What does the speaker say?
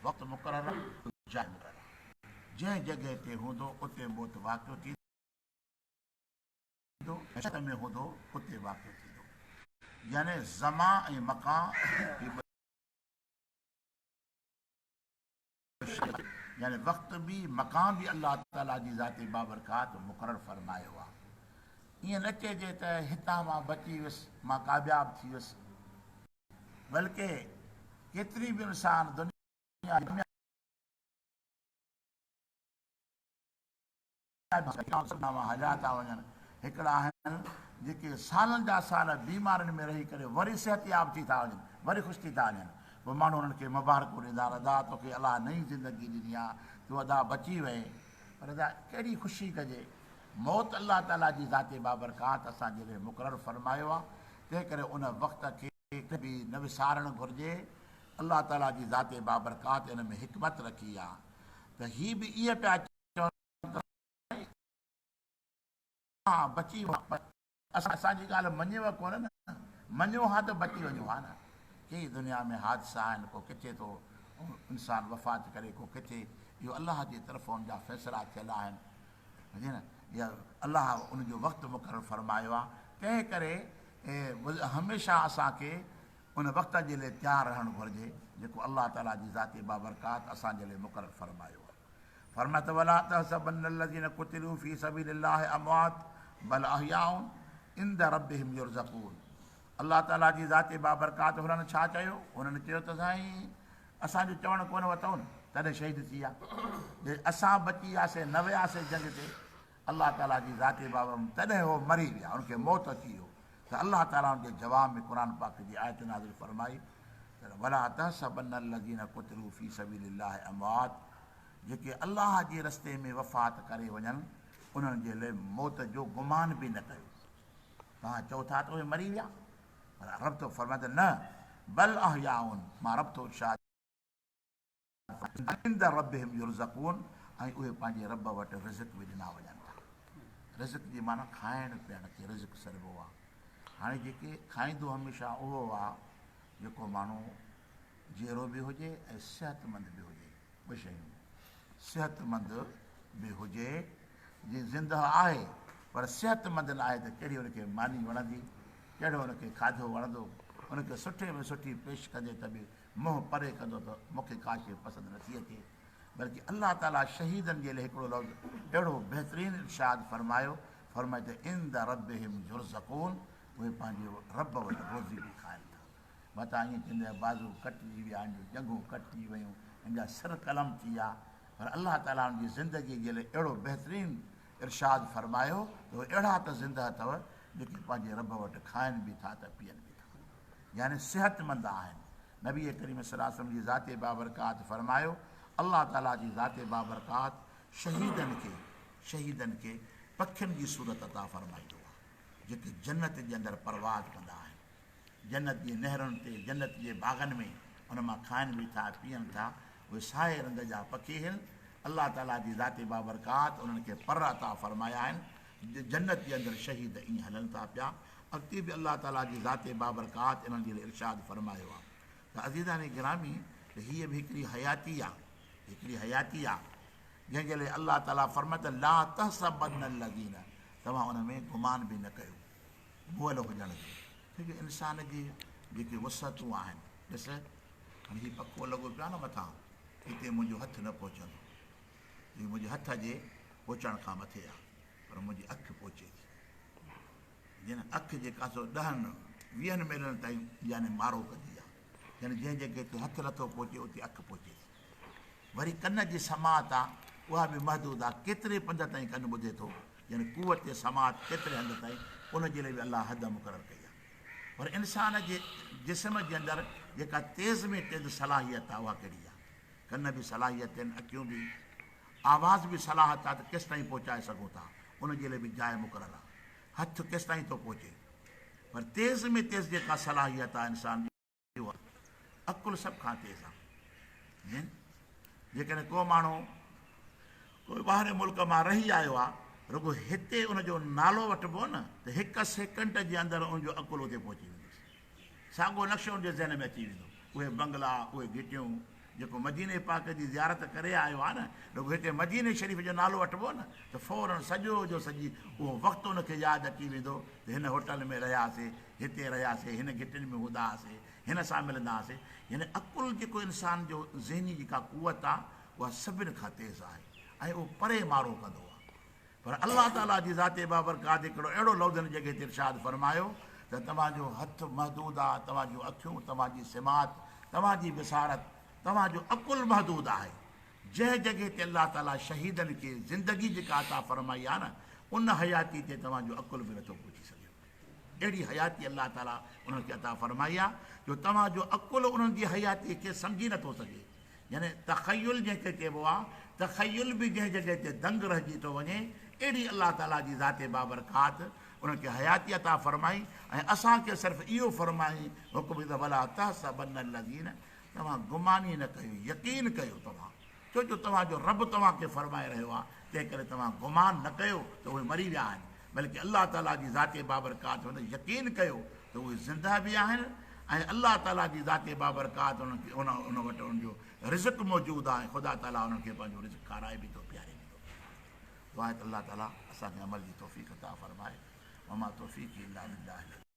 وقت مقرر آ، جاء مقرر آ. جنهن جڳهه تي هوندو اتي موت واقع ٿيندو ۽ شرط ۾ هوندو اتي واقع ٿيندو. يعني زمان ۽ مڪان هي ٻه شيون يعني وقت به مڪان به الله تعاليٰ جي ذات بابرڪات مقرر فرمايو آ. ائين نه چئجي ته هتان مان بچي ويس مان ڪامياب ٿي ويس بلڪه ڪيتري به انسان دنيا جي مان هليا ٿا وڃن. هڪڙا آهن جيڪي سالن جا سال بيمارين ۾ رهي ڪري وري صحتياب ٿي ٿا وڃن، وري خوش ٿي ٿا وڃن. پوء ماڻهو انهن کي مبارڪون ڏيندا آهن، ادا توکي الله نئين زندگي ڏني آهي، تون ادا بچي وئين. پر ادا ڪهڙي خوشي ڪجي؟ موت الله تعاليٰ جي ذات بابرڪات اسان جي لاء مقرر فرمايو آهي، تنهن ڪري ان وقت کي ڪڏهن به نه وسارڻ گهرجي. الله تعاليٰ جي ذات بابرڪات ان ۾ حڪمت رکي آهي ته هي به ائين پيا چون ته اسان بچي ويا پر اسان جي ڳالهه مڃيو ڪونه نه، مڃيو ها ته بچي وڃو ها نه. ڪيئي دنيا ۾ حادثا آهن، ڪو ڪٿي ٿو انسان وفات ڪري، ڪو ڪٿي، اهو الله جي طرفان ان جا فيصلا ٿيل آهن. سمجهي نه، يا الله ان جو وقت مقرر فرمايو آهي، تنهن ڪري هميشه اسان کي ان وقت جي لاء تيار رهڻ گهرجي جيڪو الله تعاليٰ جي ذات بابرڪات اسان جي لاء مقرر فرمايو آهي. فرمايو ته ولا تحسبن الذين قتلوا في سبيل الله اموات بل احياء عند ربهم يرزقون الله تعاليٰ جي ذات بابرڪات هنن ڇا چيو؟ هنن چيو ته سائين اسان جو چوڻ ڪونه وتئون تڏهن شهيد ٿي ويا، جي اسان بچي وياسين نه وياسين جنگ تي الله تعاليٰ جي ذات بابرڪات تڏهن هو مري ويا ان کي موت اچي ويو ته الله تعاليٰ ان جي جواب ۾ قرآن پاڪ جي آيت نازل فرمائي ته ولا تحسبن الذين قتلوا في سبيل الله اموات جيڪي الله جي رستي ۾ وفات ڪري وڃن انهن جي لاء موت جو گمان به نه ڪيو. توهان چئو ٿا ته اهي مري ويا پر رب ٿو فرمائي ته نه بل احياء مان رب ٿو ارشاد عند ربهم يرزقون ۽ اهي پنهنجي رب وٽ رزق به ڏنا وڃن ٿا. رزق جي معنيٰ کائڻ پيئڻ کي رزق سڏبو آهي. هاڻي جيڪي کائيندو هميشه اهو آهي جيڪو ماڻهو جيئرو به هجي ۽ صحتمند به هجي. ٻه شيون، صحتمند به هجي، جي زندهه آهي پر صحتمند نه آهي ته ڪهڙي ان کي ماني وڻندي، ڪهڙو ان کي کاڌو وڻندو، ان کي سٺي ۾ سٺي پيش ڪندي ته به منهن پري ڪندو ته مون کي ڪا شيء پسند نٿي اچي. بلڪه الله تعاليٰ شهيدن جي لاء هڪڙو لفظ اهڙو بهترين ارشاد فرمايو، فرمايو ته عند ربهم يرزقون اهي پنهنجي رب وٽ روزي به کائن ٿا. متان ائين چوندي آهيان بازو ڪٽجي ويا، هن جون ڄنگهون ڪٽجي ويون، هن جا سر قلم ٿي ويا، پر الله تعاليٰ هن جي زندگيء جي لاء اهڙو بهترين ارشاد فرمايو ته اهي اهڙا ته زندهه اٿو جيڪي پنهنجي رب وٽ کائن به ٿا ته پيئن به ٿا. يعني صحتمند آهن. نبي ڪريم صلي الله عليه وسلم جي ذات بابرڪات فرمايو، الله تعاليٰ جي ذات بابرڪات شهيدن کي شهيدن کي پکين جي صورت عطا فرمائيندو آهي، جيڪي جنت جي اندر پرواز ڪندا آهن. جنت جي نهرن تي، جنت جي باغن ۾ ان مان کائن به ٿا، پيئن ٿا. اهي سائي رنگ جا پکي هن. الله تعاليٰ جي ذات بابرڪات انهن کي پر عطا فرمايا آهن. جنت جي اندر شهيد ائين هلن ٿا پيا. اڳتي به الله تعاليٰ جي ذات بابرڪات انهن جي لاء ارشاد فرمايو آهي ته عزيزان گرامي ته هيء به هڪڙي حياتي آهي، هڪڙي حياتي آهي، جنهن جي لاء الله تعاليٰ فرمائي ته لا تحسبن الذين توهان ان ۾ گمان به نه ڪيو. مئل هجڻ جو، ڇو جو انسان جي جيڪي وسعتون آهن، ڏس هاڻي هي پکو لڳو پيو آهي نه مٿان، هتي منهنجو هٿ نه پهچندو، هي منهنجي هٿ جي پهچڻ کان مٿي آهي، پر منهنجي اک پهچي ٿي. جنهن اک جيڪا سو ڏهن ويهن ميلن تائين يعني مارو ڪندي آهي، يعني جنهن جڳهه تي هٿ نٿو پهچي اتي اک پهچي ٿي. وري ڪن جي سماعت آ، اها به محدود آ، ڪيتري پنڌ تائين ڪن ٻڌي ٿو، يعني قوت سماعت ڪيتري هنڌ تائين، ان جي لاء به الله حد مقرر ڪئي آ. پر انسان جي جسم جي اندر جيڪا تيز ۾ تيز صلاحيت آ، اها ڪهڙي آ؟ ڪن به صلاحيت آهن، اکيون به، آواز به صلاحت آ ته ڪيستائين پهچائي سگهون ٿا، ان جي لاء به جاء مقرر آ. هٿ ڪيستائين ٿو پهچي. پر تيز ۾ تيز جيڪا صلاحيت آ انسان جي، اهو عقل سڀ کان تيز آ. جيڪڏهن ڪو ماڻهو ڪوئي ٻاهرين ملڪ مان رهي آيو آ، رڳو هتي ان جو نالو وٺبو نه ته هڪ سيڪنڊ جي اندر ان جو عقل اتي پهچي ويندس. ساڳو نقشو ان جي ذهن ۾ اچي ويندو. اهي بنگلا، اهي گهٽيون، جيڪو مديني پاڪ جي زيارت ڪري آيو آهي نه، رڳو هتي مديني شريف جو نالو وٺبو نه ته فوراً سڄو جو سڄي اهو وقت ان کي ياد اچي ويندو ته هن هوٽل ۾ رهياسي، هتي رهياسي، هن گهٽين ۾ هوندا هئاسي، هن سان ملندا هئاسي. يعني عقل جيڪو انسان جو ذهني جيڪا قوت آهي اها سڀن کان تيز آهي ۽ اهو پري مارو ڪندو آهي. پر الله تعاليٰ جي ذات بابرڪات هڪڙو اهڙو لفظ هن جڳهه تي ارشاد فرمايو ته توهان جو هٿ محدود آهي، توهان جون اکيون، توهان جي سماعت، توهان جي بصارت، توهان جو عقل محدود آهي. جنهن جڳهه تي الله تعاليٰ شهيدن کي زندگي جيڪا عطا فرمائي آهي نه، ان حياتي تي توهان جو عقل به نٿو پهچي سگهي. اهڙي حياتي الله تعاليٰ انهن کي عطا فرمائي آهي جو توهان جو عقل انهن جي حياتي کي سمجهي نٿو سگهي. يعني تخيل جنهن کي چئبو آهي، تخيل به جنهن جڳهه تي دنگ رهجي ٿو وڃي، اهڙي الله تعاليٰ جي ذات بابرڪات انهن کي حياتي عطا فرمائي ۽ اسان کي صرف اهو فرمائي حڪم ڏنو ته ولا تحسبن الذين توهان گمان ئي نه ڪيو، يقين ڪيو توهان، ڇو جو توهان جو رب توهان کي فرمائي رهيو آهي، تنهن ڪري توهان گمان نه ڪيو ته اهي مري ويا آهن، بلڪه الله تعاليٰ جي ذات بابرڪات هن يقين ڪيو ته اهي زنده به آهن ۽ الله تعاليٰ جي ذات بابرڪات انهن کي ان ان وٽ ان جو رزق موجود آهي ۽ خدا تعاليٰ انهن کي پنهنجو رزق کارائي به ٿو پياري به ٿو. دعا آهي ته الله تعاليٰ اسان کي عمل جي توفيق عطا فرمائي. وما توفيقي الا بالله.